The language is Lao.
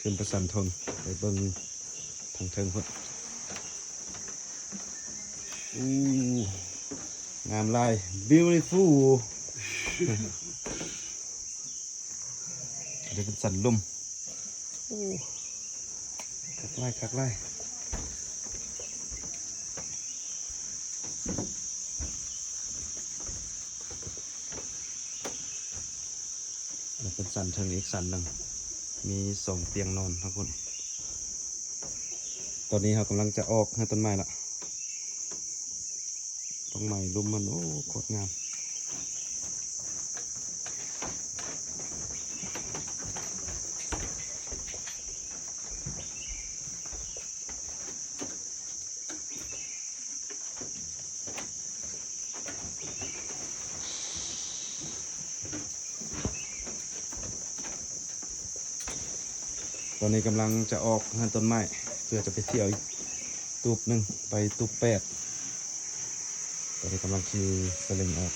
ຂຶ້ນໄປຊັ້ນເທິງ ໄປເບິ່ງທາງເທິງພຸ້ນ. ອູ້ ງາມຫຼາຍ beautiful. ອັນນີ້ເປັນສັນລຸ່ມ. ໂອ້ ຄັກຫຼາຍ ຄັກຫຼາຍ. ແລ້ວເປັນສັນເທິງອີກສັນໜຶ່ງ ມີສອງຕຽງນອນເນາະພຸ້ນ. ຕອນນີ້ເຮົາກຳລັງຈະອອກເຮືອນຕົ້ນໄມ້ລະ. ດອກໄມ້ລຸ່ມມັນ ໂອ້ ໂຄດງາມ. ຕອນນີ້ກຳລັງຈະອອກເຮືອນຕົ້ນໄມ້ ເພື່ອຈະໄປທ່ຽວອີກຕູບໜຶ່ງ ໄປຕູບແປດ. ຕອນນີ້ກຳລັງຂີ່ສະລິງອອກ.